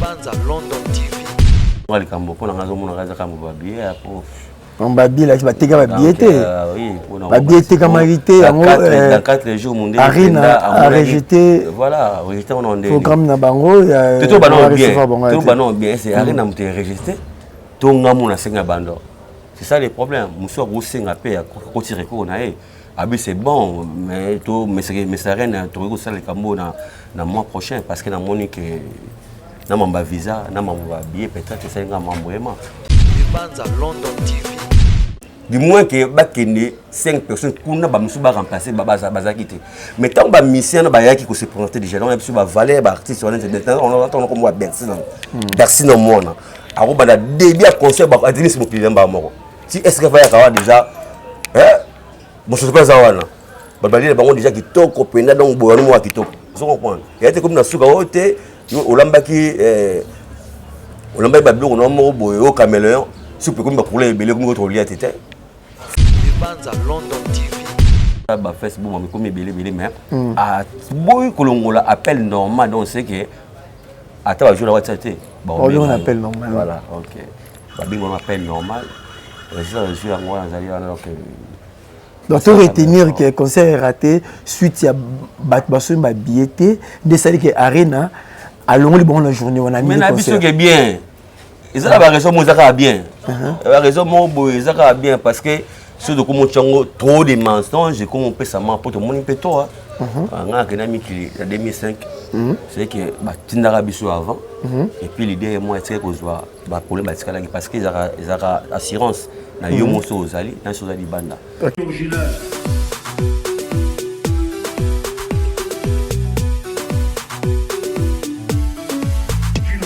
Banza London TV. Likambo mpo na ngai azomona ngai ezaka mobabiye ya po babiye elakisi bateka babiye te babiye etekamaki te yango arena arejete programme na bango ya bien c'est arena moto erejete to nga mona asenga bando. C'est ça le problème. Mosusu akosenga mpe akoti recours na ye, abi c'est bon, mais to mesarene tokoki kosala likambo na mois prochain, parce que namoni ke na mambo ya visa, na mambo ya billet, peut-être esali nga mambo yema. Banza London TV. Du moins ke bakende 5 personnes kuna, bamosusu baremplace bazalaki te. Mais ntango bamusicien wana bayaki kose présenter déjà, donc biso bavaleur baartiste wana, ntango kombo ya Bercy na Bercy na mwana akobanda début ya concert, adimisi mokili na mbaa moko ti est ce que vayaka wana déjà mosusu mpe aza wana, bato balela bango déjà kitoko mpenza. Donc boyano moko ya kitoko, ozo comprendre, eya te komi na suka oyo te. Olambaki, olambaki babiloko na moko boye oyo caméléon, supe ekomi bacouleur ebele, ekomi kotolia te te. Banza London TV. Bafacebook bamikomi ebele ebele, mais boyi kolongola appel normal. Donc c'est que ata bajour na WhatsApp te. Babenga appel normal. Voilà, ok, babenga wana appel normal, registre yango wana azali wana, donc. Donc to retenir que concert est raté suite ya bato basombi babillet te, nde esali ke Arena alongoli bango na journée wana. Mais na biso ke bien, eza na baraison moko, eza kaka bien, baraison moko boye eza kaka bien, parce que soki tokomi otya yango trop de mensonge, ekomi opesama mpo tomoni mpe to nga akenda mikili na 2005, c'est que batindaka biso avant, et puis l'idée moi etikaki kozwa baproblème batikalaki, parce que ezalaka assurance na yo moso ozali na so oza libanda. Original.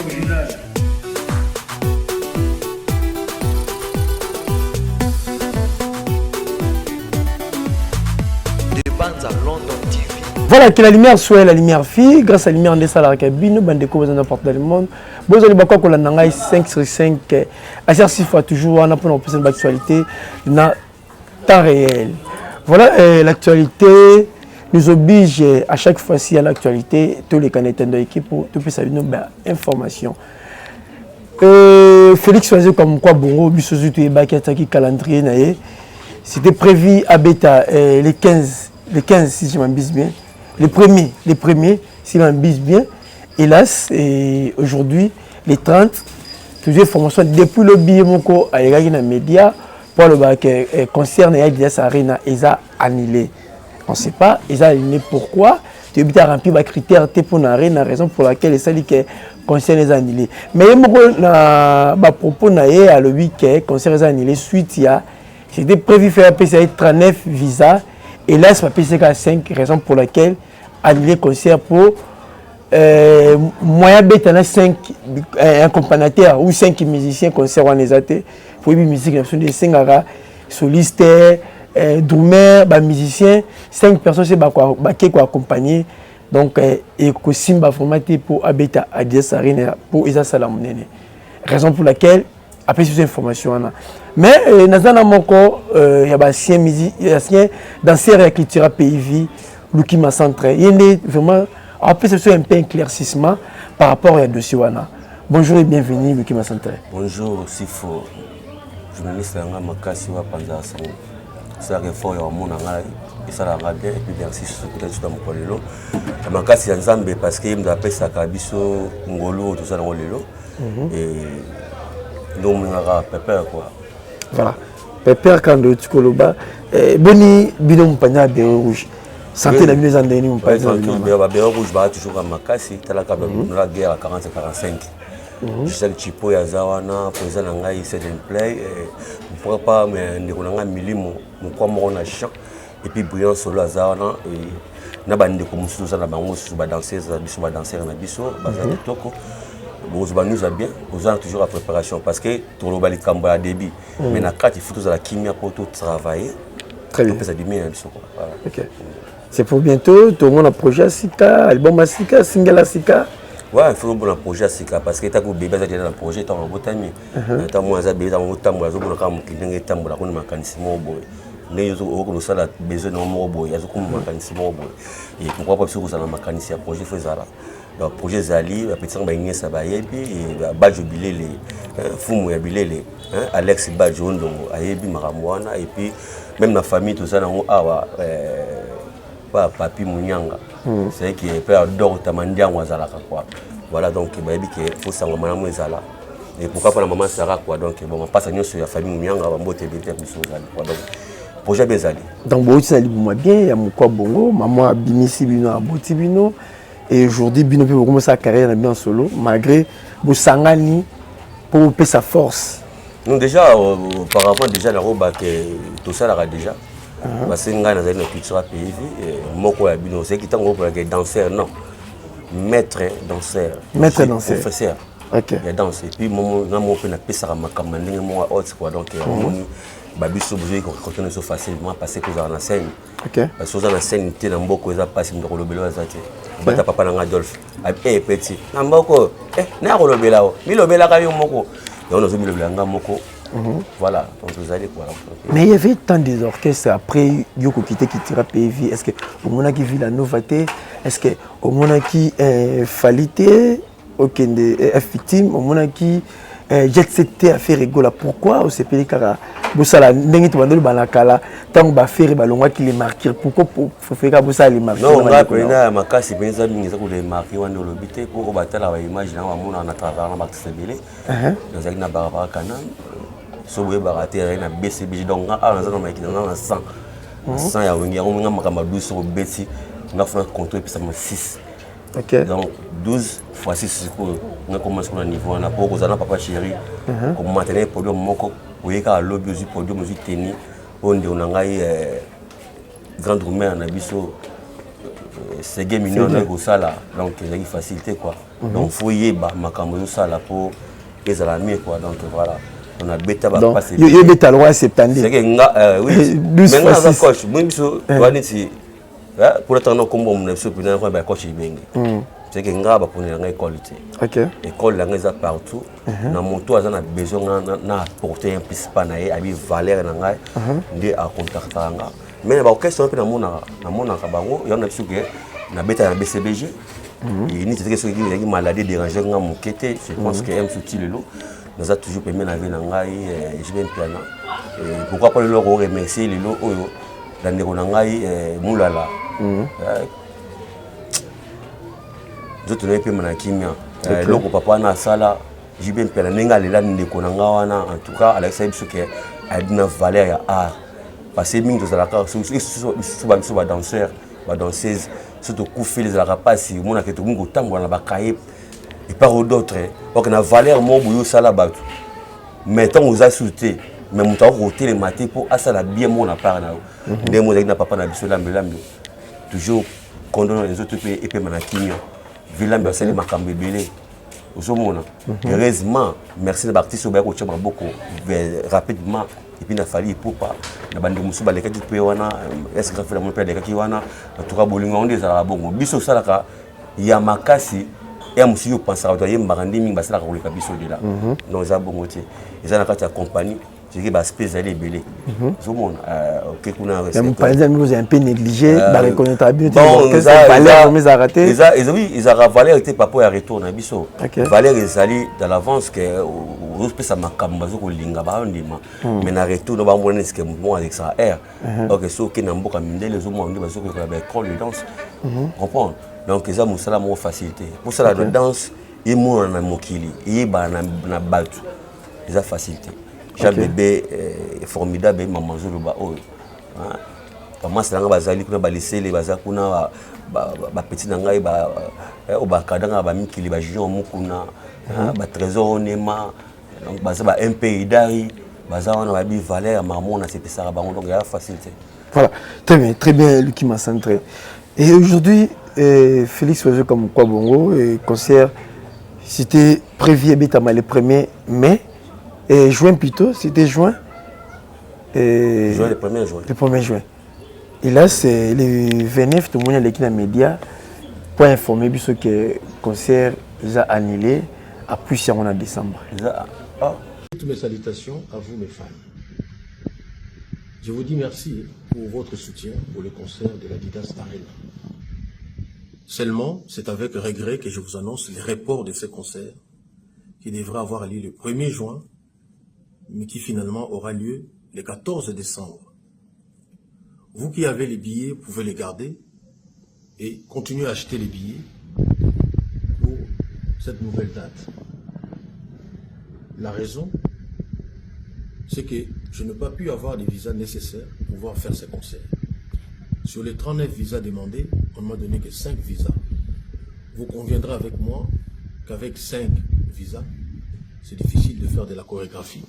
Original. Banza London TV. Voilà, que la lumière soit la lumière fille, grâce à la lumière nde esalaka bino bandeko boza n'importe dans le monde. Bozali bakwa kolanda ngai 5 sur 5 à 6 fois toujours wana mpona kopesa baactualité na temps réel. Voilà, l'actualité nous oblige à chaque fois, s'il y a l'actualité, toleka na etando équipe topesa bino bainformation. Félix Wazekwa mokwa bongo biso zwi toyebaki atiaki calendrier na ye, c'était prévu abeta les 15, le 15 si je m'abuse bien, le premier si je m'abuse bien. Hélas, et aujourd'hui les 30, toujours formation depuis le billet moko alekaki na média po alobaka concert na ya Adidas Arena eza annulé. On sait pas eza annulé pourquoi, toyebi te, aremplir bacritère te mpo na Arena, raison pour laquelle esali ke concert eza annulé. Mais ye moko na bapropos na ye alobi ke concert eza annulé suite ya c'était prévu faire apesa ye 39 visa, hélas bapesi kaka 5, raison pour laquelle annulé concert pour moyen beta na 5 accompagnateur ou 5 musiciens. Concert wana eza te po yebi musique na biso nde esengaka soliste, drummer, bamusicien, 5 personnes se bake koaccompagner. Donc ekosimba vraiment te mpo abeta Adidas Arena mpo eza sala monene, raison pour laquelle apesi biso information wana. Mais naza na moko ya baancien ancien danseur ya Cultura Pays Vie, Lukima Centre. Ye nde vraiment apesa biso un peu éclaircissement par rapport ya dossier wana. Bonjour et bienvenue, Lukima Centre. Bonjour Sifo, journaliste yanga makasi wa panza sango, esalaka effort ya komona ngai, esalaka nga bien. Et puis merci susu kuta biso na mokolo lelo ya makasi ya Nzambe, parce que ye moto apesaka biso ngolu oyo toza nango lelo nde omengaka pepere quoi. Voilà, pepere kando oti koloba. Boni bino mopanzi ya béret rouge, santé na bino eza ndenge nini mopanzi na bino? Babéret rouge baa toujours ka makasi, talaka na guerre ya 40 45, Gisèle Chipo aza wana, président na ngai Seven Play, pourquoi pas ndeko na ngai Milimo mokwa moko na champ, et puis Brillant Solo aza wana na bandeko mosusu oza na bango mosusu, badanseuse na biso, badanser na biso baza kitoko. Bozwa news ya bien, oza na toujours ya préparation, parce que toloba likambo ya début, mais na kati faut tozala kimia mpo totravailler, topesa dimie na biso. Voilà. Ok. C'est pour bientôt, tomona projet ya sika, album ya sika, single ya sika? Ouais, il faut bona projet ya sika, parce que etako bébé aza déjà na projet. Ntango abotami, ntango mwana aza bébé, ntango otambola, azomona kaka mokili ndenge etambola, akoni makanisi moko boye, ndenge okoki kosala besoin nango moko boye, azokoma makanisi moko boye. Et pourquoi pas biso kozala na makanisi ya projet, faut ezala. Donc projet ezali, bapeti yango baingesa bayebi, Badjo Bilele, Fumu ya Bilele, Alex Badjo Ndongo ayebi makambo wana. Et puis même na famille toza nango awa, pa Papi Munyanga, c'est que pe adore Tamandiango azalaka quoi. Voilà, donc bayebi ke faut sango malamu ezala. Et pourquoi pas la maman Sarah quoi. Donc bon, mapasa nyonso ya famille Munyanga, bambote ebele biso ozali quoi. Donc projet bien ezali. Donc bouti na libuma bien ya mokwa bongo, mama abimisi bino, aboti bino, et aujourd'hui bino mpe bokomosala carrière na bino solo malgré bosangani mpo bopesa force. Non, déjà auparavant déjà nakobake tosalaka déjà, parce que ngai nazali na culture pays moko ya bino, oseki ntango okolaka danseur, non, maître danseur. Maître danseur. Professeur ya danse. Et puis nga moko mpe napesaka makambo na ndenge moko haute quoi. Donc omoni babiso bozoi korecruter biso facilement parce que ozala na scène. Parce que oza na scène te na mboka, eza mpasi, moto akolobela oyo aza te. Obata papa na nga Adolphe e petit na mboka na akolobela o milobelaka yo moko, yango nazomilobela nga moko. Voilà, donc tozali quoi. Mais il y avait tant des orchestres après yo kokite Kitira PV. Est ce que omonaki Villa Nova te? Est ce que omonaki Fally te okende F-Victime? Omonaki Jet Set te, affaire egola? Pourquoi osepeli kaka bosala ndenge to bandoli bana kala, ntango baFerre balongwaki les Martyrs? Pourquoi préféré kaka bosala les Martyrs? Non, nga mpenza ya makasi mpenza mingi eza les Martyrs wana. Olobi te mpo oyo batalaka baimage nango, bamonaka na travers na baartiste ebele. Nazalaki na Barabara Kanam, so boyebaka te, azalaki na BCBG. Donc nga awa naza na mayiki nanga na 100 100 ya Wenge. Yango nga makambo ya 12, soko obeti nga fona contrôle epesama 6. Donc 12 fois 6 sikoyo nga koma sikoyo na niveau wana po kozala na papa chéri, komatenir podium moko, oye kaka lobi ozwi podium, ozwi teni oyo ndeko na ngai grande mère na biso Sege Mignon azali kosala. Donc ezalaki facilité quoi. Donc faut yeba makambo ezosala mpo ezala mieux quoi. Donc voilà, on abeta bapase. Yo beta lokwa 70. C'est que nga, oui, mais nga naza coach moi. Biso toa neti mpona tanga na kombo na biso mpena ba coach Ibenge. C'est que nga baponela nga école te, école yanga eza partout. Na moto aza na besoin nga na apporter un plus pa na ye, abi valeur na ngai nde akontaktaka nga. Mais na baorchestre wana mpe namonaka bango. Yango na biso ke nabeta na BCBG neti teke soki ezalaki maladie dérange nga moke te. Je pense que m suti lelo naza toujours pembeni na vie na ngai JB Mpiana. Pourquoi pas lelo koremercier lelo oyo na ndeko na ngai Mulala, nzoto na ye pema na kimia. Eloko papa wana asala, JB Mpiana, ndenge alela ndeko na ngai wana, en tout cas alakisaki biso ke ayebi na valeur ya art, parce que mingi tozalaka biso babiso badanseur, badanseuse, so tokufeli ezalaka mpasi. Omonaka tokomi kotambola na bakaye et part d'autre, ok, na valeur moko boye osala bato, mais ntango oza su te, mais moto akoki kotelema te mpo asala bien moko na part na yo. Ndenge mo ezalaki na papa na biso Lambelambe, toujours kondono nzoto mpe epema na kimia. Vilambe asali makambo ebele, ozomona. Heureusement, merci na baartiste oyo bayaki kotia maboko rapidement, et puis na Fally Ipupa, na bandeko mosusu balekaki mpe wana, esgrafela mpe alekaki wana. En tout cas bolingo yango nde ezalaka bongo. Biso osalaka ya makasi ya mosusu, yo opansaka bato ayembaka nde mingi basalaka koleka biso dela. Non, eza bongo te. Eza na kati ya compagnie, soki baaspect ezali ebele, ozomona oke kuna. Mopanzi ya mingi un peu négligé, bareconnaître bino te, valeur ezalaka te. Oui, ezalaka valeur te. Papo ya retour na biso, valeur ezali dans l'avance ke ozopesa makambo, bazo kolinga, baondima, mais na retour no bamona eske mo alekisaka air. Ok, so oke na mboka mindele, ozomona nde bazokokola baécole de danse, comprendre. Donc eza mosala moko facilité mosala de danse emonana na mokili, eyebana na bato, eza facilité. Jean Bébé formidable, mama azoloba oyo bamasi na ngai bazali kuna, balisele baza kuna, bapeti na ngai oyo bakadanga bamikili, bajunior mokuna, batrésor onema. Donc baza ba mp idari, baza wana, bayebi valeur ya mamo nasepesaka bango. Donc eza facile te. Voilà, très bien, très bien, Lucky Macentre. Et aujourd'hui, Félix Wazekwa Mokwa Bongo, et concert, c'était prévu ebetama le 1er mai, et juin plutôt, c'était juin. Et juin, le 1er juin. Le 1er juin. Et là, c'est le 29, tout le monde est dans les médias pour informer que le concert est annulé à plus en décembre. Ah. Toutes mes salutations à vous, mes fans. Je vous dis merci pour votre soutien pour le concert de l'Adidas Arena. Seulement, c'est avec regret que je vous annonce les reports de ces concerts qui devraient avoir lieu le 1er juin, mais qui finalement aura lieu le 14 décembre. Vous qui avez les billets, vous pouvez les garder et continuer à acheter les billets pour cette nouvelle date. La raison, c'est que je n'ai pas pu avoir les visas nécessaires pour pouvoir faire ces concerts. Sur les 39 visas demandés, on ne m'a donné que 5 visas. Vous conviendrez avec moi qu'avec 5 visas, c'est difficile de faire de la chorégraphie.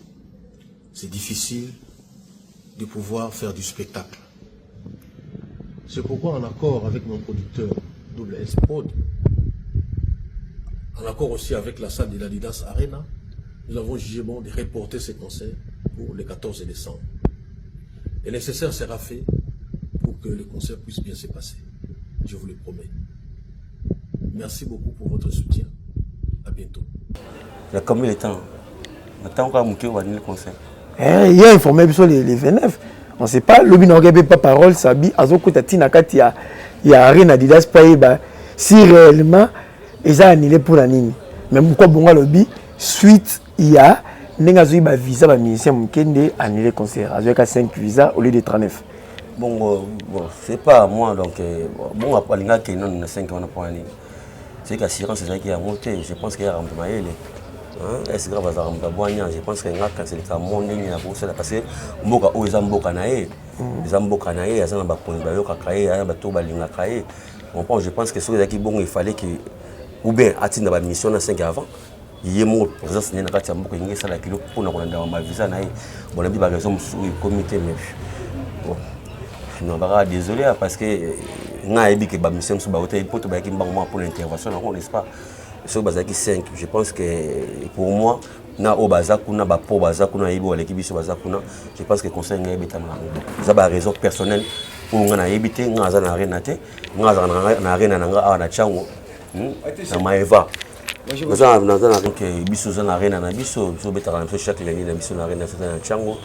C'est difficile de pouvoir faire du spectacle. C'est pourquoi, en accord avec mon producteur WS Prod, en accord aussi avec la salle de l'Adidas Arena, nous avons jugé bon de reporter ces concerts pour le 14 décembre. Le nécessaire sera fait pour que le concert puisse bien se passer. Je vous le promets. Merci beaucoup pour votre soutien. À bientôt. Il y a combien de temps? Ntango kaka moke obanini concert. Eh, ye informé biso le 29. On sait pas lobi na okebi pa parole sabi azokota ntina kati ya Arena Adidas mpo ayeba si réellement eza annulé mpona nini. Mais mokwa bongo alobi suite ya ndenge azwi bavisa bamusicien moke nde annulé concert, azwaka 5 visa au lieu de 39. Bongo, bon, c'est pas moi. Donc bon, alingaki nano na 5 wana mpona nini? C'est que assurance ezalaki yango te. Je pense que yaka moto mayele est grave, azalaka moto abwanya. Je pense que nga kanseleka mo ndenge na kosala, parce que mboka oyo eza mboka na ye, eza mboka na ye, aza na bakonzi bayokaka ye, aza na bato balingaka ye, comprend. Je pense que soki ezalaki bongo, il fallait que ou bien atinda bamission na 5 avant ye moko présence na ye na kati ya mboka elingi esala kilo mpona kolanda bavisa na ye. Bon, nayebi baraison mosusu oyo ekomi te, mais bon, non, baka désolé, parce que nga ayebi ke bamission mosusu bauta mpo to bayaki mbango mwa mpona intervention nango, n'est-ce pas? Soki bazalaki 5, je pense que pour moi na oyo baza kuna, bapo baza kuna, nayebi baleki biso baza kuna. Je pense que conseil ngai ebetama nango eza baraison personnelle oyo nga nayebi te. Nga aza na Arena te, nga azalaka na Arena na nga awa na Ntiango na Maeva. Naza na biso, oza na Arena na biso, biso obetaka na biso chaque lundi na biso na Arena na Ntiango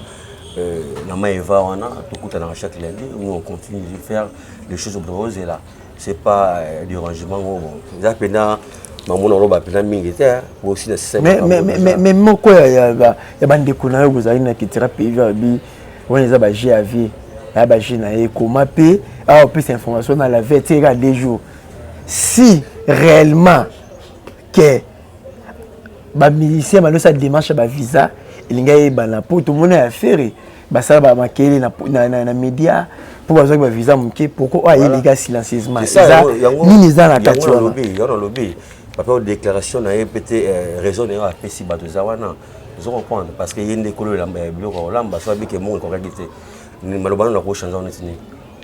na Maeva wana, tokutanaka chaque lundi. Nous, on continue de faire les choses ozela, c'est pas dérangement. Ngo bon, eza mpenza mamona oloba mpenza mingi te bosi na. Mais moko ya bandeko na yo bozali na Kitira Pays abi wana eza baje ya vie ya baje na ye koma mpe awa opesa information na la veille tikeka 2 jours. Si réellement ke bamusicien balosala démarche ya bavisa, elingi ayebana mpo tomona ya Ferre basala bamakele na média mpo bazwaki bavisa moke. Pourquoi oyo ayeleka silencieusement? Nini eza na kati wana? Yango nalobi, papa, déclaration na ye pe te, raison na ye apesi bato eza wana, ozo comprendre, parce que ye nde ekolo elamba ya biloko ya kolamba. So abike mongo ekokaki te, maloba nano nakochange wana neti nini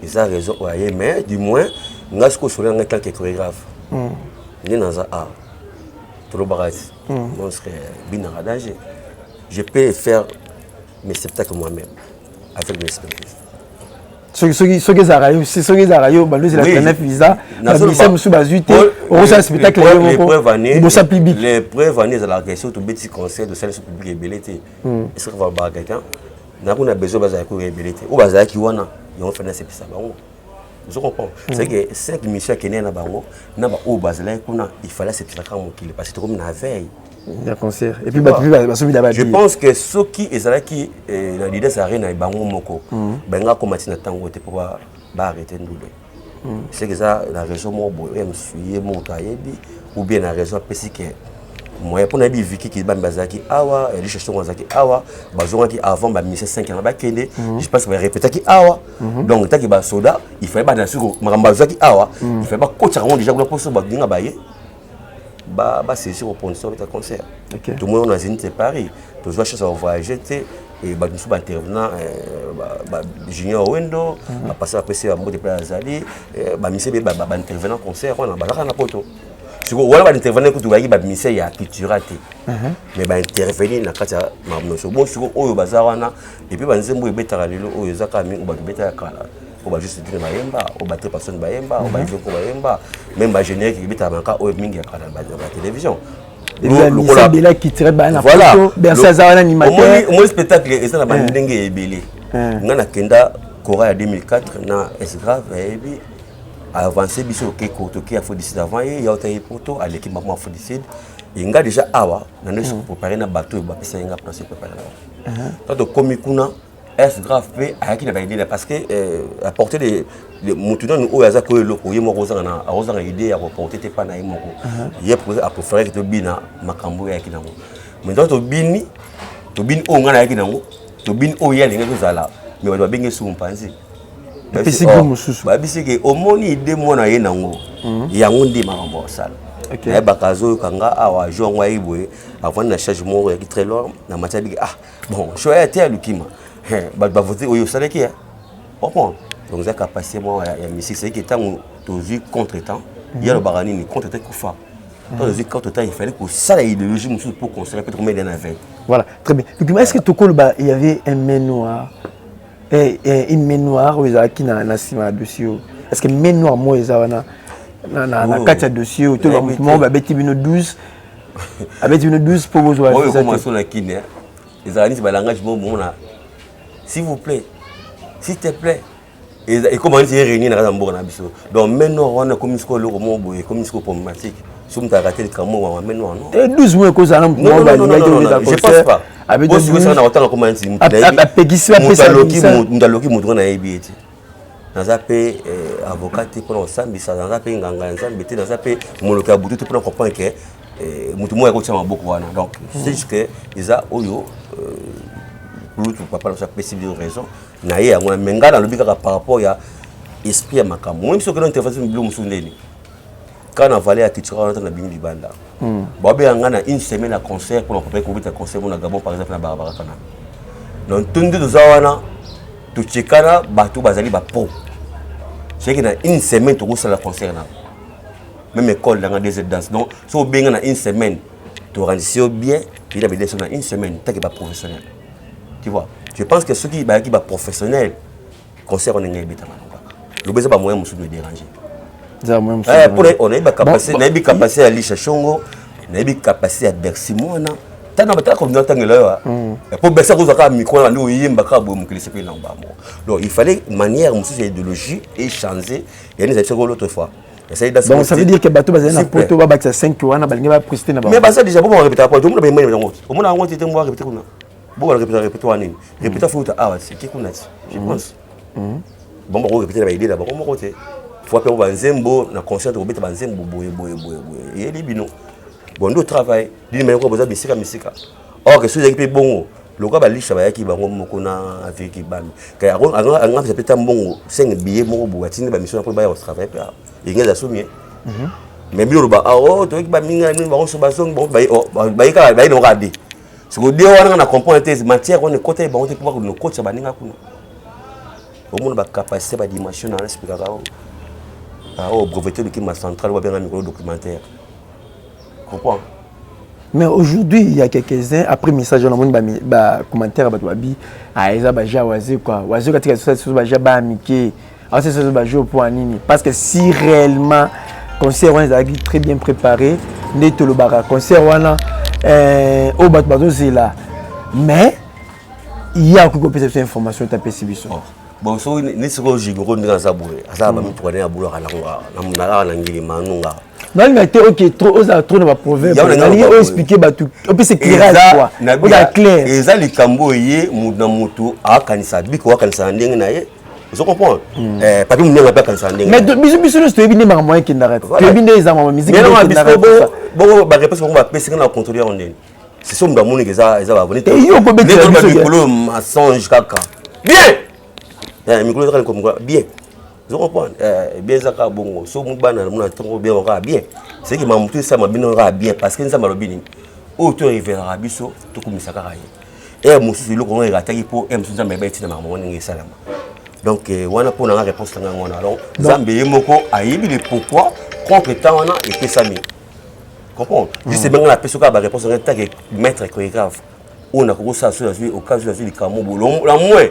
eza raison oyo aye. Mais du moins nga sikoyo osolo yanga tant que chorégraphe nde naza a tolobaka ti monstre binaka danger. Je peux faire mes spectacles moi-même avec mes spectacles. Soki ezalaka yo, soki ezalaka yo, bandozela 39 visa, bamisa mosusu bazwi te, okosala spectacle yo moko liboso ya public? Les preuves ane ezalaka soki tobeti concert, tosali so public ebele te. Esika balobaka quelqu'un nakuna besoin bazalaki oyo ebele te, oyo bazalaki wana, yango fana asepesa bango, ozo comprendre. C'est que cinq mission akende na bango na baoyo bazalaki kuna, il fallait asepesa kaka mokili parce que tokomi na veille ya concert et puis bato mpe basomi na. Je pense que soki ezalaki na Adidas Arena bango moko balinga koma ntina ntango te mpo baarrêter ndule. C'est que eza na raison moko boye oyo mosusu ye moto ayebi, ou bien na raison apesi ke moyen mpo nayebi Viki Bambi bazalaki awa, Elisha Songo azalaki awa, bazongaki avant bamise 5 yango bakende. Je pense que barépétaki awa. Donc taki basoda, il fallait bana siko makambo bazwaki awa, il fallait bakotiaka yango déjà kuna mpo so baninga baye basaisir opposition babeta concert. Tomoni na Zénith de Paris, tozwa chance ya voyager te. Bato mosusu baintervenant, Junior Wendo bapasa, bapesi bambote mpe azali bamise be baintervenant concert wana bazalaka na poto. Sikoyo wana baintervenant kutu bayaki bamise ya cultura te, mais baintervenir na kati ya makambo nyonso. Bon, sikoyo oyo baza wana et puis banzembo oyo ebetaka lelo oyo eza kaka mingi bato betaka kala, oyo bajuste tine bayemba, oyo batre personne bayemba, oyo baiveko bayemba, même bagénérique ebetaka maka oyo mingi ya kala na batélévision. Omoni spectacle eza na bandenge ebele. Nga nakenda Kora ya 2004 na Esgrave, ayebi. Avance biso, oke toke Afrique du Sud avant ye, ya ota ye poto, aleki mama Afrique du Sud. E nga déjà awa na nde préparé na bato oyo bapesa ye nga place préparé na bango. Tant tokomi kuna, est grave mpe ayaki na baidée na parce que apporter de motu nanu oyo aza koyo eloko ye moko ozanga na akozanga idée ya koporter te mpa na ye moko. Ye apréféré tobina makambo oyo ayaki nango. Mais donc tobini, tobini oyo ngai nayaki nango, tobini oyo ye alingaki kozala, mais bato babengi esuku mpanzi. Epesi goût mosusu. Babisi ke omoni idée mwana ye nango, yango nde makambo asala. Nayebaka azoyoka nga awa. Jour yango ayi boye, avandi na charge moko eyaki très loin na mati. Abiki: "Ah bon, choix ya te ya Lukima, bato bavote oyo osalaki ya comprendre." Donc eza capacité moko ya musique. C'est que ntango tozwi contre temps, ye alobaka nini? Contre temps ekufa. Ntango tozwi contre temps, il fallait kosala idéologie mosusu pour construire peut-être combien na veille. Voilà, très bien. Lukima, est-ce que tokoloba il y avait un main noire, une main noire oyo ezalaki na nsima ya dossier oyo? Est-ce que main noire moko eza wana na kati ya dossier oyo? To motu moko babeti bino 12, abeti bino 12 mpo bozwa? Oyo ekoma so na kini ezala neti balangage moko bomona: "S'il vous plaît, s'il te plaît." Ekoma neti eréunir na kati ya mboka na biso. Donc main noire wana ekomi sikoyo eloko moko boye, ekomi sikoyo problématique. So moto akate likambo moko, main noire, non. Te, 12 mois ekozala na motu moko balingaki obeta concert. Abeti na kotanga koma neti apekisi. Moto aloki motu ngo nayebi ye te. Naza mpe avocat te mpona kosambisa, naza mpe nganga ya Nzambe te, naza mpe moloko ya butu te mpona comprendre ke motu moko akotia maboko wana. Donc c'est juste que eza oyo kulutu papa na biso apesi biso raison na ye yango. Mais ngai nalobi kaka par rapport ya esprit ya makambo. Moi biso okende intervention, bilo mosusu ndeni kaka na vallée ya culture wana. Ntango nabimi libanda, baobenga ngai na une semaine ya concert mpona kopesa kobeta concert mo na Gabon par exemple, na Barabara kana. Donc to nde toza wana, totyekana bato bazali bapro. C'est que na une semaine tokosala concert na même école nanga deux danse. Donc so obenga na une semaine, torandisi yo bien, toyina bede so na une semaine take baprofessionnel. Tu vois, je pense que soki bayaki baprofessionnel, concert wana ndenge ebetama nango kaka lobi, eza bamoyen mosusu me déranger mpona nayebi capacité, nayebi capacité ya Lisha Shongo, nayebi capacité ya Bercy mwana. Tana batala komina ntangela yo po Bercy akozwa kaka micro na nde oyemba kaka boye, mokili sepeli nango bango. Donc il fallait manière mosusu ya idéologie échanger yani ezali soko l'autre fois. Donc ça veut dire que bato bazali na poto babakisa 5 wana, balingi baprester na bango. Mais baza déjà bo barépéta po tomona bayemani yango, omona yango te te mo barépété kuna, bo barépéta répété wana nini, répéta fo uta awa seke kuna ti je pense bon bako répété na baidée na bango moko te. Fois mpe banzembo na concert, kobeta banzembo boye boye boye boye, eyeli bino bon nde otravaille dini mayoko boza misika misika. Or que soki ezalaki mpe bongo lokola balisha bayaki bango moko na aveki bami anga mpe ta mbongo 5 billet moko boye, atindi bamission mpo baya kotravaille mpe enge eza somie. Mais bino oloba o toyoki baminga nini, bango so bazongi, baye kaka, baye nango kaka de siko de wana. Nga na comprendre te matière wana ekota ye bango te mpo bakokende kokotisa baninga kuna. Omona bacapacité, badimension na expliquaka oyo breveté Lokima central babenga mikolo documentaire, comprend. Mais aujourd'hui, il y a quelques-uns, après message, on a mis ba commentaire, ba babi, ah, eza ba ja waze quoi. Waze katika ça so ba ja ba amike. Ah, c'est ça ba jo pour nini. Parce que si réellement concert wana ezalaki très bien préparé, nde tolobaka concert wana oyo bato bazozela, mais ye akoki kopesa biso information tapesi biso. Bon, soki neti sikoyo jigoro ndenge aza boye, aza bamituka ndenge abulaka nango na ngilima nunga. Nalinga te ok trop ozala trop na baproverbe, nalingi oexplique bato, opesa éclairage quoi, ozala clair. Eza likambo oyo ye motu na motu akanisa biko, akanisa na ndenge na ye, ozo comprendre? Papi monenga mpe akanisa na ndenge. Mais biso nyonso toyebi nde makambo wana ekendaka te, toyebi nde eza makambo musique. Bongo baréponse bango bapesi nga na contrôle yango ndeni. C'est so moto amoniki eza babone. Yo okobetela biso. Mikolo mensonge kaka bien, mikolo ezaka likomoko bien, ozo comprendre bien? Eza kaka bongo. So bana mona ntongo bien, kaka bien, c'est que mamutu esama bino kaka bien, parce que Nzambe alobi nini? Oyo to révélaka biso, tokumisa kaka ye. Ere mosusu eloko ngo erataki mpo ere mosusu Nzambe ayeba etina makambo ngo ndenge esalama. Donc wana mpo nanga réponse na ngai wana. Donc Nzambe ye moko ayebi le pourquoi contre temps wana epesami, comprendre juste. Ebenga napesi kaka baréponse ngai take maître chorégraphe oyo nakokosala so nazwi occasion, nazwi likambo bo la moins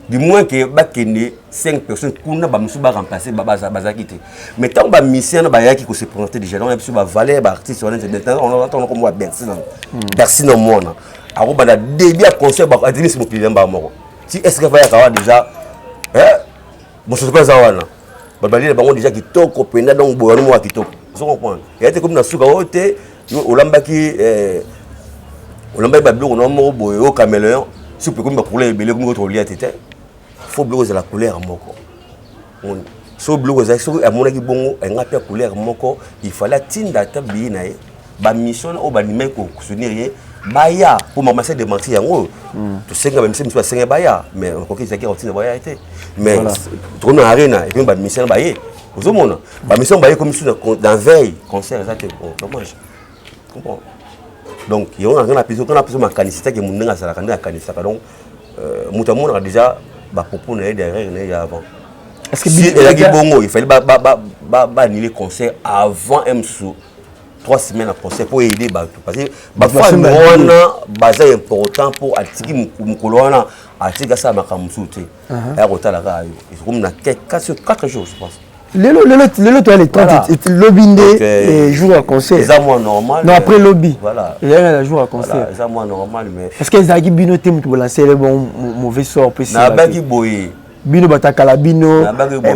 du moins ke bakende 5 personnes kuna, bamisusu baremplace bazalaki te. Mais ntango bamusicien wana bayaki kose présenter déjà, donc biso bavaleur baartiste wana, ntango kombo Bercy na Bercy na mwana akobanda début ya concert, adimisi mokili na mbaa moko ti est ce que bayaka wana déjà, mosusu mpe aza wana. Bato balela bango déjà kitoko mpenza, donc boyano moko ya kitoko, ozo comprendre? Eya te komi na suka oyo te, olambaki olambaki babiloko na moko boye oyo caméléon, supu ekomi bacouleur ebele, ekomi kota kolia te. Te, faut biloko ezala couleur moko. So biloko ezalaki, soki amonaki bongo enga mpe ya couleur moko, il fallait atinda ata billet na ye, bamission oyo bandimaki kosoutenir ye baya, mpo mama se démentir yango oyo tosenga. Bamission mosusu basenga baya, mais okoki ezalaki kotinda baya te. Mais tokomi na Arena, ekomi bamission baye, ozomona bamission baye komi su na veille, concert eza te. Bon, dommage, comprends? Donc yango nga na biso, nga na biso makanisi take mundu ndenge azalaka, ndenge akanisaka. Donc moto amonaka déjà bapropos na ye derrière na ye ya avant. Est-ce que si ezalaki bongo, il fallait baannuler concert avant msu 3 semaines na concert mpo aider bato, parce que bafans wana baza important. Mpo atiki mokolo wana, atiki asala makambo mosusu te, aya kotala kaka yo. Ekomi na 4 jours, je pense. Lelo, lelo, lelo toya le 30, lobi nde jour ya concert. Eza mwa normal. Non, après lobi. Voilà. Ezalaki na jour ya concert. Eza mwa normal, mais est ce que ezalaki bino te moto bolancele bon mauvais sort mpe? Nabaki boye. Bino batakala bino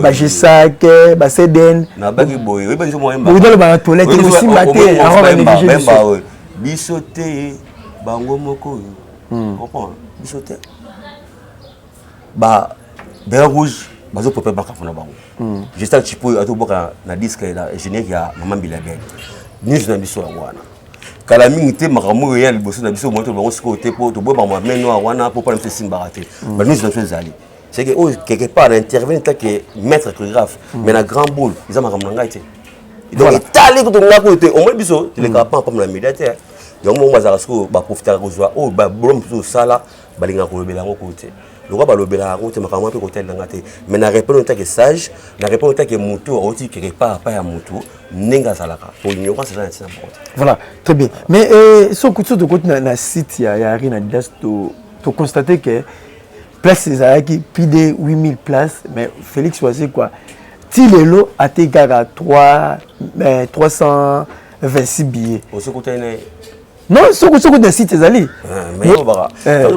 bagesak, bacdn. Nabaki boye, oyebi biso. Bokotaloba na toilette, kosimba te. Yango banéglige biso. Biso te, bango moko oyo comprendre biso te. Ba béret rouge bazoprépare makambo na bango. Justin Chipoyo atoboka na disque na générique ya Mama Mbila Bel. Nyonso na biso yango wana kala mingi te. Makambo oyo ya liboso na biso, moto bango sikoyo te, mpo toboya makambo ya main noire wana, mpo mpona biso esimbaka te. Banyonso na biso ezali, c'est que oyo quelque part na intervenir tant que maître chorégraphe, mais na grand boule eza makambo na ngai te. Donc etali kutu nga kutu te. Omoni biso tolekaka pamba na média te. Yango moko bazalaka sikoyo, baprofitaka kozwa oyo babolo mosusu osala, balingaka kolobela yango kutu te. Lokwa balobelaka yango te, makambo mpe kotalelanga te. Mais na répondre tant que sage, na répondre tant que motu auti quelque part apa ya motu ndenge azalaka, po ignorance eza na ntina moko te. Voilà, très bien. Mais soki so tokoti na site ya Arena Adidas, to constate que place ezalaki plus de 8000 places, mais Félix Wazekwa ti lelo ate kaka 3 326 billets. Osokotali na ye? Non, soki na site ezali.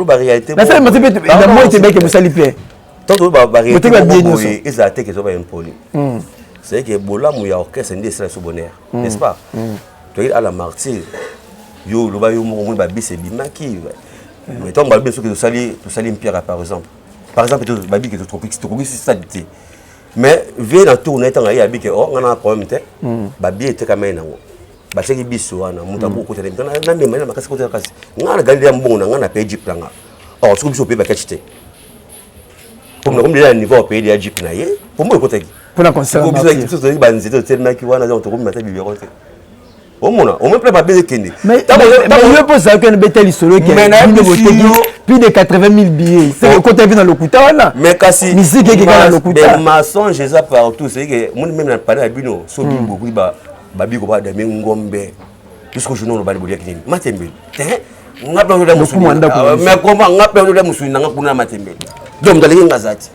Réalité. Nasali mate mpe na moi te, beke mosali plein. Tant baréalité moko boye ezala te ke ezoba impoli, c'est que bolamu ya orchestre nde esala biso bonheur, n'est-ce pas? Toyei à la Martyr, yo oloba yo moko, moni babisi ebimaki. Mais ntango balobi soki tosali mpiaka, par exemple babi ke tokokisi stade te, mais vie na tour na ye, ntango aye abi ke o nga na problème te, babillet etekama ye nango, batiaki biso wana, moto akokota namema ye na makasi kota kasi nga na gandi ya mbongo na nga na paye jeep na nga. Or soki biso opaye bakati te, comme nakomi déjà na niveau opaye ya jeep na ye, po mbo ekotaki. Mpona concert. Biso tozalaki banzete, totelemaki wana, donc tokomi ata bibero te. Omona omoi mpe mabe ekende. Yo mpo ozalaki wana, beta lisolo ke bino boteki plus de 80 000 billets, ekota mpe na lokuta wana. Mais kasi Musique ekeka na lokuta. Mensonge eza partout. C'est que moni même na palais ya bino, so bimboki babiko badame ngombe jusqu'au jour nono bali boliaki nini matembele te. Nga mpe ozolia mosuni, mais comment nga mpe ozolia mosuni nanga kuna na matembele? Donc moto aleki nga aza te,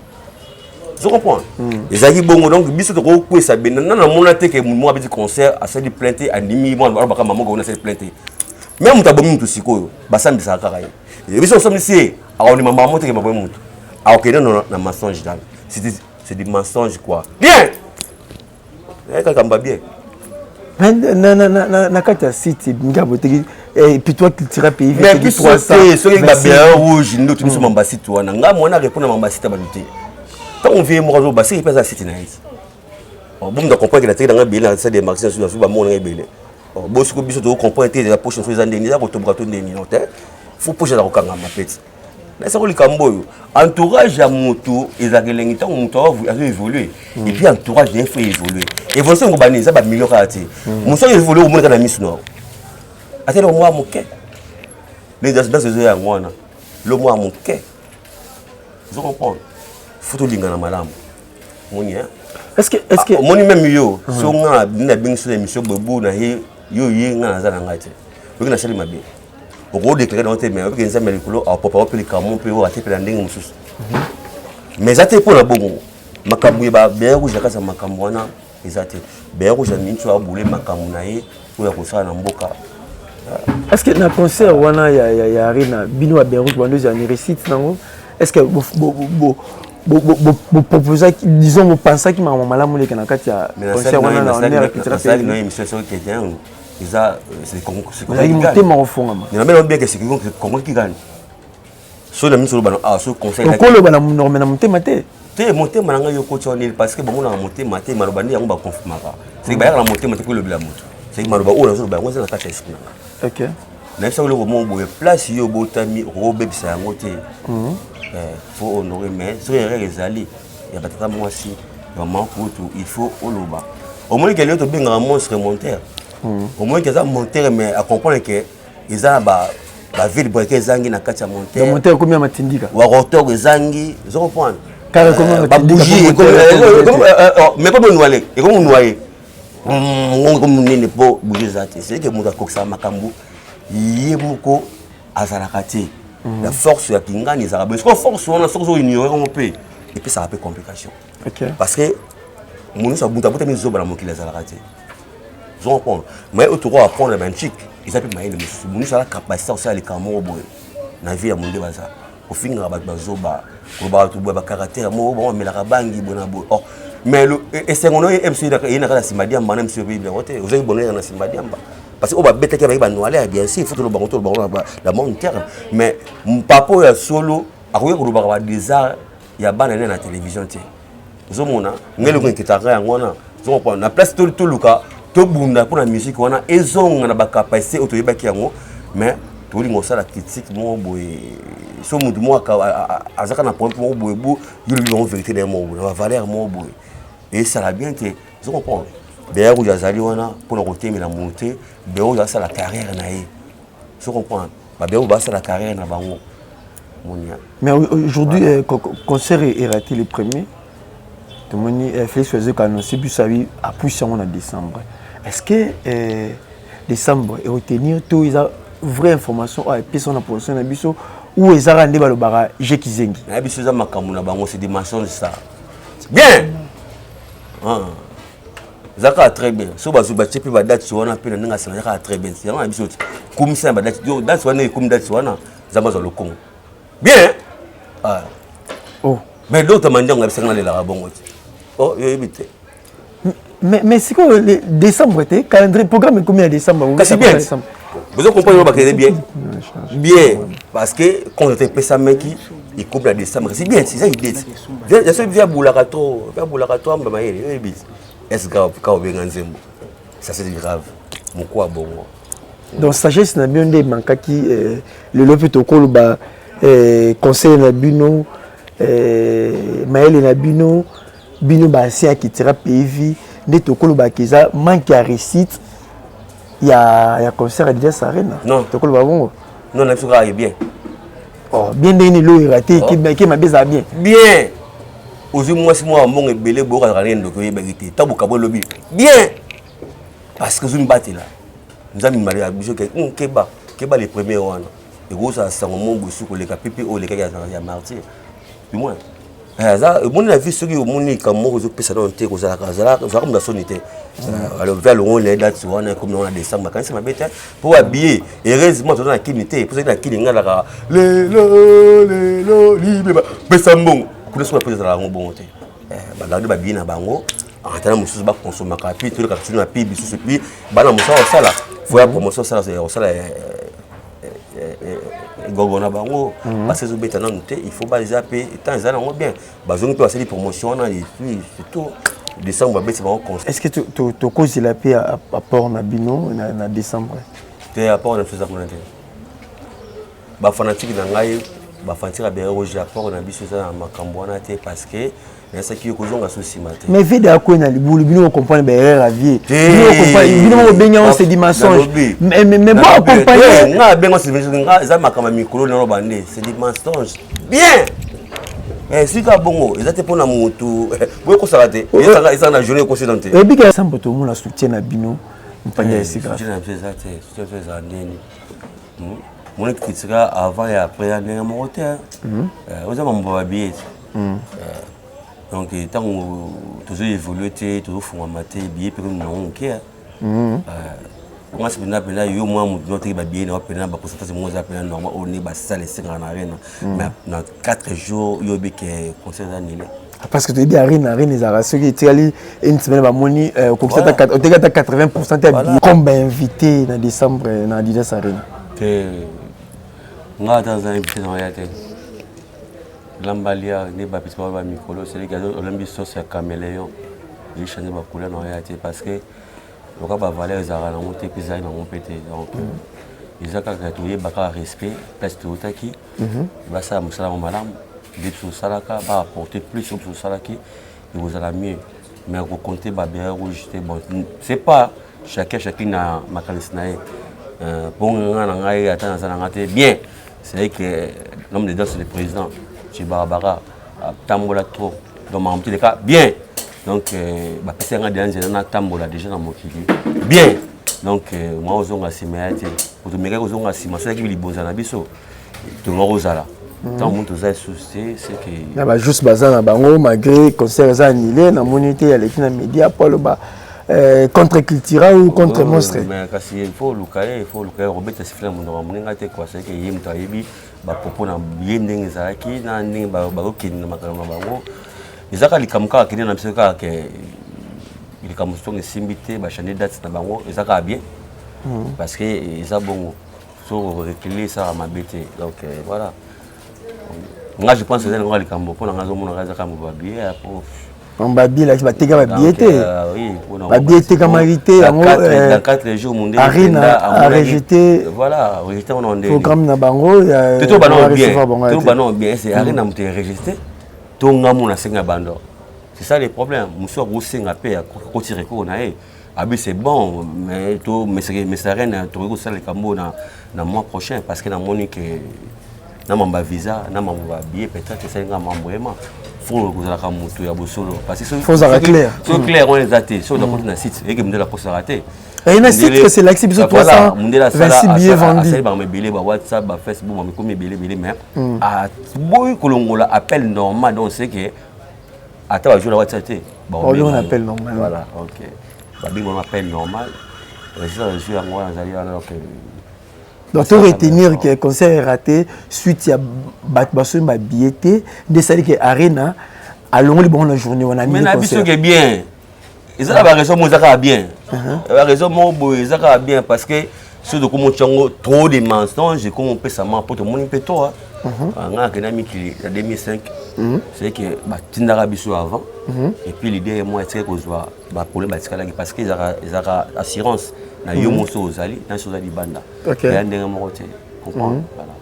ozo comprendre? Ezalaki bongo. Donc biso tokokwesa bena na namona te ke motu moko abeti concert, asali plainte, andimi mwana alobaka mama kona asali plainte. Même moto abomi motu sikoyo, basambisaka kaka ye. Biso osambisi ye, akondima mama te ke babomi motu, akokende na mensonge. Dana c'est du mensonge quoi, bien kaka mba bien. Na kati ya site nga boteki pitoi cultura pays. Mais biso te, soki babéret rouge nde otomi biso mamba site wana, nga mwana répondre mamba site ya bato te. Ntango vie moko azoba seki mpe aza site na ye ti bomuta comprendre ke nateki nanga ebele na salle de marché nasu bamona nga ebele. Bosiko biso tokocomprendre te, eza poche naso eza ndeni, eza kotomboka to ndeni. Non te, faut poche eza kokangama peti. Nasako likambo oyo, entourage ya moto ezalaka elengi ntango moto azo évolue, et puis entourage na ye faut évolue. Évolution yango bani eza bamillion kaka te. Mosu oyo évolue, omonaka na miso na ata eloko mwa moke nde ezo yango wana, lo mwa moke, ozo comprendre? Faut tolingana malamu, moni. Est-ce que Omoni même yo, so nga nabengi so na émission bobu na ye, yo ye nga naza na ngai te, oyoki nasali mabe, okodéclare nango te. Mais oyebiki Nzambe ya likolo apopa mpe likambo mpe oyo atepela ndenge mosusu. Mais eza te mpo na bongo makambo ya babéret rouge na kati ya makambo wana eza te. Béret rouge ya minso abule makambo na ye oyo ya kosala na mboka. Est ce que na concert wana ya Arena, bino ya béret rouge bando ezala ni réussite nango? Est ce que Boproposaki, disons bopensaki makambo malamu leka na kati ya concert wana na honneur ya Cultura Nasali na Pays. émission soki quelqu'un eza Ozalaki motema kofongama. Nabela bien que c'est Congo qui gagne. So na miso bana ah so conseil. Okoloba na monoko me na motema te. Te, motema na ngai yokoti wana nini, parce que bamonaka motema te. Maloba nde yango baconfirmaka, seki bayaka na motema te po elobela moto, seki maloba oyo nazoloba yango eza na kati ya esprit na ngai. Nayebisaka eloko moko boye: place yo obotami, okobebisa yango te. Faut honorer, mais soki erreur ezali ya batata mwasi, ya mama kutu, il faut oloba. Omoni ke lelo tobengaka monstre monteur, omoni ke eza monteur, mais acomprendre ke eza na ba vilebrequin ezangi na kati ya monteur. Monteur ekomi ya matindika. Warotor ezangi, ozo comprendre? Kaka ekomi ya Babougie, mais ekomi noye, ekomi noye, ngongo ekomi monene mpo bougie eza te. C'est que moto akokisaka makambo ye moko azalaka te. La force ya kingani ezalaka boye. Sikoyo force wana, soki ozoignore yango mpe, epesaka mpe complication, parce que moto nyonso moto abotami zoba na mokili azalaka te, ozo comprendre? Mais oyo toko apprendre banchike eza mpe mayele mosusu. Moto nyonso aza capacité kosala likambo moko boye na vie ya monde. Baza kofingaka bato bazoba, kolobaka bato boye, bacaractère moko bango bamelaka bangi boye na boye. Or mais esengo na ye mc ye na kati ya nsima diamba na mc oyebi yango te. Ozwaki bonheur na nsima diamba parce que oyo babetaki bayaki banoale ya bien sûr. Faut toloba ngo, toloba ngo na bon terme. Mais papa oyo ya solo akoki kolobaka badésart ya bana ne na télévision te. Ozomona ngai eloko eketaka yango wana, ozocomprendre? Na place toluka tobunda mpona musique wana ezonga na bacapacité oyo toyebaki yango, mais tolinga kosala critique moko boye. So motu moko azaka na problème moko boye, bo yo lobi bango vérité na ye moko boye, na bavaleur moko boye, esala bien te, ozo comprendre? Béret Rouge azali wana mpona kotemela motu te. Béret Rouge asala carrière na ye, ozo comprendre? Babéret Rouge basala carrière na bango monia. Mais aujourd'hui, voilà. Concert est raté le premier. Tomoni Félix Wazekwa annoncé biso abi appuie yango na décembre. Est ce que décembre eretenir to eza vraie information oyo epesa na position na biso, ou ezaka nde balobaka je kizengi? Nayebi biso eza makambo na bango, c'est des mensonges, ça bien. Ah. Eza kaka très bien. So bazwi batie mpe badate wana mpe na ndenge asala, eza kaka très bien. Yango na biso ti komisa na badate, date wana ekomi date wana, Nzambe azwa lokongo bien. Ah. Oh. Mais docteur Mandiango ayebisaka nalelaka bongo te. Oh, yo oyebi te. Mais sikoyo décembre te, calendrier programme ekomi ya décembre. Kasi bien, bozo comprendre, bakende bien bien, parce que quand epesamaki, ekomi na décembre. Kasi bien, eza idée te. Yaso vi abulaka to vi abulaka to amba mayele, oyebi est grave ka obenga nzembo, ça c'est grave mokuwa bongo. Donc sagesse na bino nde emankaki lelo mpe tokoloba conseil na bino, mayele na bino, bino baancien ya Cultura Pays Vie, nde tokolobaka eza manque ya réussite ya concert Adidas Arena? Non. Tokoloba bongo? Non, na biso kaka bien. Oh, bien ndenge nini? Lelo eraté, ke mabe ezala bien? Bien, ozwi mwasi mwa mbongo ebele boye, okazaka ndenge ndoki, oyebaki te. Ntango bokabo, elobi bien, parce que ozwi mibatela Nzambe mali ya biso ke keba keba. Le premier wana ekozala sango mo boye soki koleka pepe oyo elekaki ya martyr, du moins aza omoni na vie. Soki omoni likambo moko ezopesa nano te, kozalaka ozalaka moto asoni te. Alors ve alongo na ye date wana, ekomi nango na décembre. Akanisi mabe te mpo babillet, heureusement toza na kini te, mpo soki na kini ngalaka lelo lelo libeba pesa mbongo kuna, soki bapesa ezalaka yango bongo te. Bagarde babillet na bango antana mosusu bakonsomaka, puis toleka biso na pi lisusu, puis bana mosala kosala fo ya promotion osala kosala gogo na bango, parce que ezobeta nanu te. Il faut baza mpe temps eza nango bien, bazongi mpe basali promotion wana, et puis surtout décembre babeti bango concert. Est ce que tokozela mpe apport na bino na décembre? Te, apport na biso eza kuna te. Bafanatike na ngai, bafanatike ya Béret Rouge, apport na biso eza na makambo wana te, parce que nayesaki yo kozonga so nsima te. Mais vide akwei na libulu, bino bocomprendre baerreur ya vie, bino bobengi yango c'est du mensonge, mais bo accompagner. Nga abenga c'est nga eza makambo ya mikolo naloba nde c'est du mensonge bien. Esika bongo eza te mpona motu boye kosala te, ezaka na journée ekosela te. Oyebika sambo tomona soutien na bino mpanja esika. Soutien na biso eza te. Soutien biso ezala ndeni moni kritika avant ya après ya ndenge moko te. Oza mambo ya babillet te. Donc ntango tozo évolue te, tozofungwama te, billet mpe komi nango moke. Nga si mpenza mpenza yo mwa motu noteki babillet na yo mpenza bapourcentage moko eza mpenza normal oyo nde basala esengaka na arena, mais na 4 jours yo oyebi ke concert eza annulé. Parce que toyebi arena, arena ezalaka soki etikali une semaine, bamoni okokisa oteki ata 80 % te ya billet, comme bainvité na décembre na Adidas Arena. Te, nga ata aza invité na oya te. Lambalia nde bapesi bango bamikolo, celui olambi sauce ya caméléon echange bacouleur na oya te, parce que loka bavaleur ezalaka nango te mpe ezali nango mpe te. Donc eza kaka toyeba kaka respect place toyotaki, basala mosala yango malamu nde biso tosalaka, baapporter plus oyo biso tosalaki, ekozala mieux. Mais kocompter babérets rouge te. Bon, c'est pas chacun chacune na makanisi na ye. Mpo nga na ngai ata naza na nga te bien, c'est vrai que l'homme de danse, le président Chibarabara, atambola trop, donc makambo te leka bien. Donc bapesi yanga deja nzela natambola déjà na mokili bien. Donc mwa ozonga nsima ya te, otomekaki kozonga nsima soki libonza na biso tonga kozala ntango moto oza lisusu te, c'est que Na bajuste baza na bango, malgré concert eza annulé, namoni te aleki na média po aloba contre Cultura ou contre Monstre. Mais kasi il faut oluka ye, il faut oluka ye kobeta sifflet na monoko ya moninga te quoi. C'est que ye moto ayebi bapropos na ye ndenge ezalaki na ndenge bazokende na makambo na bango. Eza kaka likambo kaka kende na biso kaka ke likambo songo esimbi te, bachange date na bango, eza kaka bien, parce que eza bongo. So reculer esalaka mabe te. Donc voilà, nga je pense eza nango likambo mpo na nga azomonaka eza kaka babillet po. Babillet elakisi bateka babillet te, babillet etekamaki te yango. Dans 4 jours mondele Arena a rejeté. Voilà, rejeté wana nde programme na bango. To bana bien, to bana bien, c'est Arena moto enregistré to nga mo nasenga bando. C'est ça le problème. Mosu akosenga mpe akoti recours na ye abi c'est bon, mais to mais Arena tokoki kosala likambo na mois prochain, parce que namoni ke na mambo ya visa, na mambo ya billet, peut-être esali nga mambo yema. Faut kozalaka moto ya bosolo, parce que Faut ozalaka clair. So clair wana eza te, soki okoti na site eyeke mondele akosaka te. Et na site que c'est l'accès biso 326 billets vendus. Asali bango ebele, ba WhatsApp, ba Facebook, bamikomi ebele ebele, mais aboyi kolongola appel normal. Donc c'est que ata bajour na WhatsApp te. Babenga appel normal. Voilà, ok, babengi bango appel normal, reçu yango wana azali wana, donc. Donc to retenir que concert est raté suite ya bato basombi babillet te, nde esali ke Arena alongoli bango na journée wana. Mais na biso ke bien, eza na baraison moko, eza kaka bien, baraison moko boye eza kaka bien, parce que soki tokomi otya yango trop de mensonge ekomi opesama mpo tomoni mpe to nga akenda mikili na 2005, c'est que batindaka biso avant et puis l'idée moko etikaki kozwa baproblème batikalaki, parce que ezalaka assurance na yo moso ozali na so oza libanda eya ndenge moko te, comprendre. Voilà,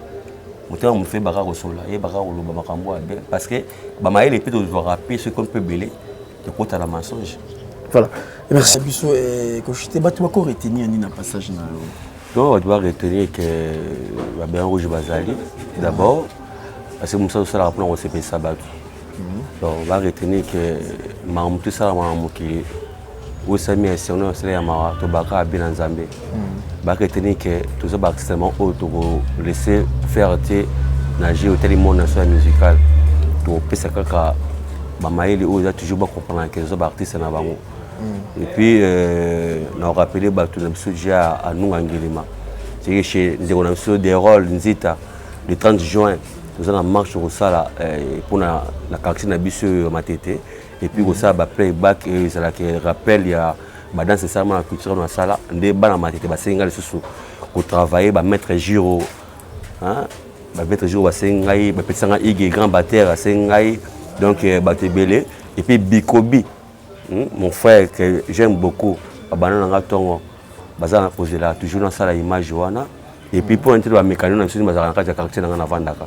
motema mosu yebaka kosola, yebaka koloba makambo ya bien, parce que bamayele mpe tozwaka mpe soki mpe ebele tokota na mensonge. Voilà, merci. Biso koshite bato bako retenir nini na passage na yo? Donc bato baretenir ke babérets rouge bazali d'abord, parce que mosala osalaka mpona kosepelisa bato. Donc baretenir ke makambo to esalama na mokili oyo esali ya esengo osala ya mawa, tobaka abe na Nzambe. Baretenir ke toza baartiste oyo tokolaisser faire te na jeu otali monde na so ya musical. Tokopesa kaka bamayele oyo eza toujours bacomprendre ke toza baartiste na bango. Et puis na rappeler bato na biso déjà anunga ngelema seke chez ndeko na biso Derol Nzita, le 30 juin toza na marche kosala mpona na quartier na biso oyo ya Matete, et puis kosala baplayback oyo ezalaka rappel ya badanse esalama na culture na sala nde bana Matete basengi ngai lisusu kotravailler. Bamaître Giro, bamaître Giro basengi ngai, bapesisa ngai ige grand batteur asengi ngai, donc bato ebele. Et puis Bikobi, mon frère que j'aime beaucoup, babanda na nga ntongo baza na kozela toujours nasala image wana. Et puis mpo na ntina bamécano na biso bazalaka na kati ya quartier na nga navandaka,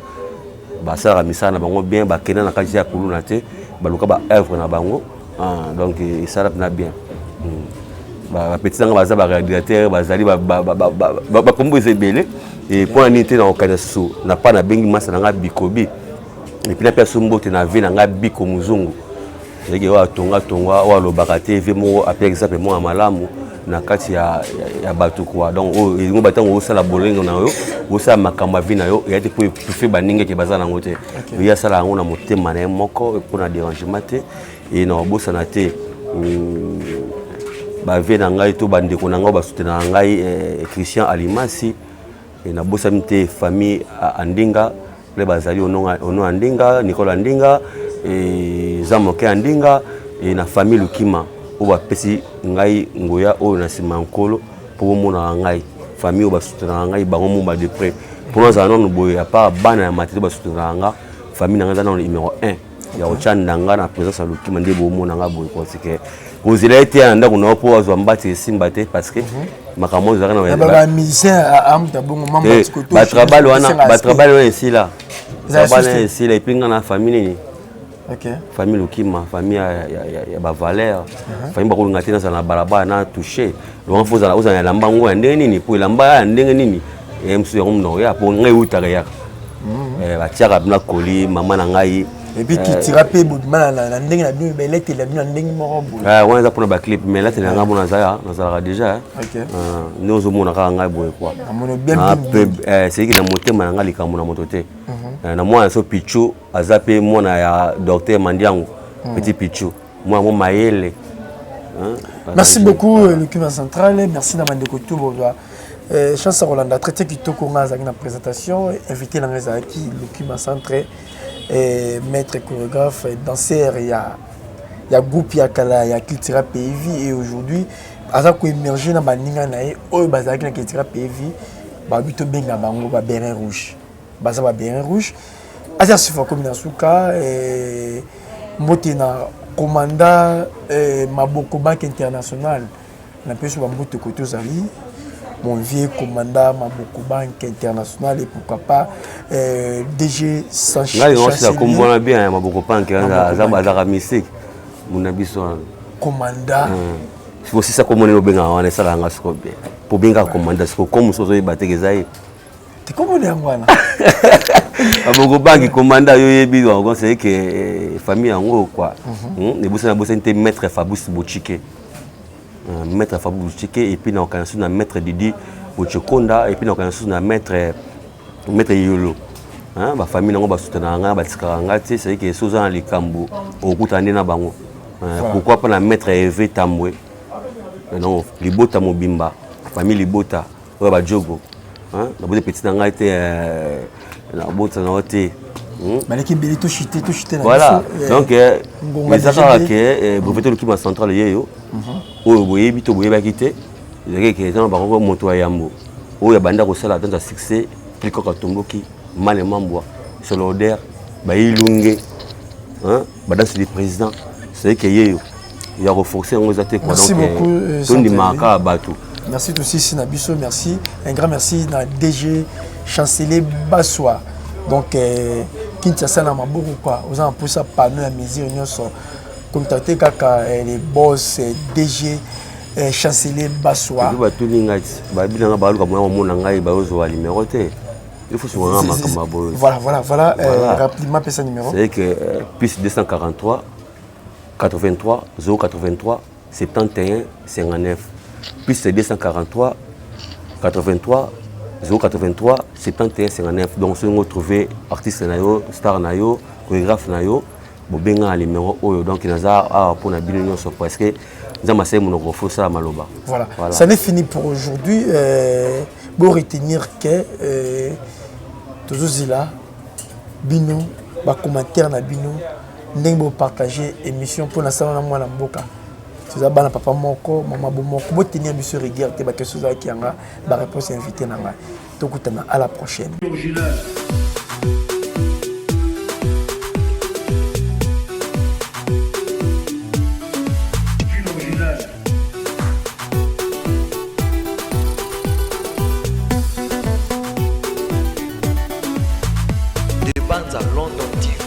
basalaka misala na bango bien, bakenda na kati ya kuluna te, baluka baœuvre na bango, donc esala mpena bien. Bapeti nanga baza baréalisateur, bazali bakombo eza ebele. E mpo na nini te na kokanisa susu na pa nabengi masa na nga Bikobi, et puis napesa so mbote na vie na nga Biko Mozungu, ezalaki oyo atonga tonga, oyo alobaka te vie moko ape exemple moko ya malamu na kati ya bato quoi. Donc oyo elingo batango osala bolengo na yo, osala makambo ya vie na yo eya te mpo epufe baninga eke baza nango te. Ye asala yango na motema na ye moko mpona dérangement te. E na kobosana te. Ba vieux na ngai to bandeko na ngai basoutenaka ngai, Christian Alimasi, nabosani te famille Andinga mpe bazali ono Andinga, Nicole Andinga, Jean Moke Andinga, na famille Lukima oyo bapesi ngai nguya oyo na nsima ya Nkolo mpo bomonaka ngai. Famille oyo basoutenaka ngai, bango mo de près mpo nazala nano boye, à part bana ya Matete basoutenaka nga, famille na ngai eza nano numéro 1 ya kotya ndanga na présence ya Lukima. Nde bomona nga boye, parce que kozela ye te ya na ndako na yo mpo azwa mbati esimba te, parce que makambo oyo ezalaka na bamusicien amuta bongo. Batrabal wana, batrabal wana esila, trabal wana esila. Et puis nga na famille nini? Famille Lukima, famille ya bavaleur, famille bakolinga te nazala na balabala na touche longa. Fo ozala na elamba ngo ya ndenge nini? Po elamba ya ndenge nini ye mosusu yango monoko ya po ngai eutaka yaka batiaka bina koli mama na ngai. Et puis kitira mpe bobima na ndenge na bino, baeleteli na bino na ndenge moko boye. Wana eza mpona baclip, mais elateli na ngai mo nazalaka déjà nde ozomona kaka ngai boye quoi. Seyiki na motema na ngai likambo na moto te na mwana so Pichu aza mpe mwana ya docteur Mandiango, petit Pichu, mwana mo mayele. Merci beaucoup, Lukima Central. Merci na bandeko tu bozwa chance ya kolanda traité kitoko. Ngai azalaki na présentation, invité na ngai ezalaki Lukima Centre, maître chorégraphe, danseur ya groupe ya kala ya Cultura Pays Vie, et aujourd'hui aza koémerge na baninga na ye oyo bazalaki na Cultura Pays Vie. Babi tobenga bango babéret rouge, baza babéret rouge. Aza sufa komi na suka. Mbote na commanda Maboko Banque Internationale, napesi bambote kote ozali, mon vieux commandant Maboko Banque Internationale, et pourquoi pas DG. Ngai osila kombo wana bien ya Maboko Banque, azalaka mystique muna biso wana. Commandant. Osisa kombo nini obengaka wana, esalaka nga siko bien po obengaka commandant siko ko mosusu ozoyeba teke eza ye. Tikomona yango wana. Maboko Banque, commandant, yo yebi yango, c'est que famille yango quoi. Ebosani, nabosani te maître Fabrice Bochike, maître Fabrice Bochike, et puis na okana susu na maître Didi Bochekonda, et puis na okana susu na maître Yolo. Bafamille nango basutenaka ngai, batikaka ngai te. C'est que so oza na likambo, okokutana nde na bango. Pourquoi pas na maître Eve Tambwe. Donc libota mobimba, famille libota oyo bajogo, naboti petit na ngai te, nabota na yo te. Baleki ebele, toshite, toshite na. Voilà, donc eza kaka ke brevet Lokima Central yeyo oyo boyebi to boyebaki te, ezalaki ke eza na bango moto ya yambo oyo abanda kosala danse ya succès, Plikok atomboki male mambwa soloder bailunge badanse du président. C'est que yeyo ya koforce yango eza te quoi. Donc tondimaka kaka bato. Merci tosisi na biso. Merci, un grand merci na DG Chancelier Baswa. Donc Kinshasa na maboko quoi. Oza na mposa panneau ya mesure nyonso, contacte kaka les boss DG Chancelier Baswa. Batuni ngai ti babi nanga baluka moya komona ngai, bayozwa numéro te, il faut sukanga makambo ya boye. Voilà, rapidement pesa numéro. C'est que plus 243 83 083 71 59, plus 243 83 083 71 59. Donc soki retrouver artiste na yo, star na yo, chorégraphe na yo, bobenga na numéro oyo. Donc naza awa mpona bino nyonso, parce que Nzambe asali monoko, fo osala maloba. Voilà. Ça n'est fini pour aujourd'hui. Bon, retenir que tozozila bino bacommentaire na bino, ndenge bopartage émission mpona sala na mwana mboka. Toza bana papa moko, mama bo moko. Botenir biso rigueur te. Baquestion ezalaki yanga, baréponse invité na ngai. Tokutana à la prochaine. Original. Original. Debanza London TV.